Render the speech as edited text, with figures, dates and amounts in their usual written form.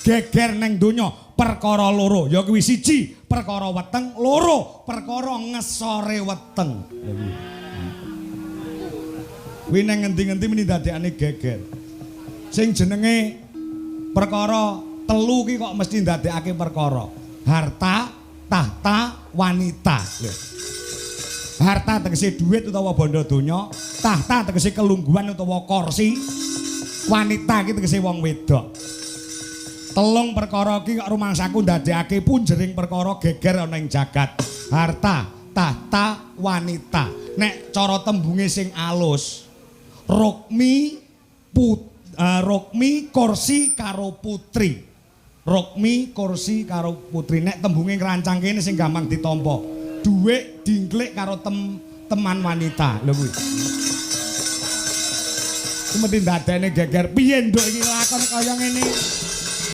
Geger neng donya perkara loro, ya kuwi siji perkara weteng, loro perkara ngesore weteng. Lha kuwi. Kuwi neng ngendi-ngendi meni dadekane geger. Sing jenenge perkara telu ki kok mesti ndadekake perkara. Harta, tahta, wanita. Lho. Harta tegese duit utawa bondo donya, tahta tegese kelungguhan utawa kursi, wanita ki tegese wong wedok. Telung perkara ki kok rumangsaku ndadekake punjering perkara geger ana ing jagat. Harta, tahta, wanita. Nek cara tembunge sing alus, Rukmi Rukmi kursi karo putri. Rukmi kursi karo putri. Nek tembunge ngrancang kene sing gampang ditampa. Dhuwit dingklik karo teman wanita. Lho kuwi. Kuwi mesti ndadekne geger. Piye nduk iki lakon kaya ngene?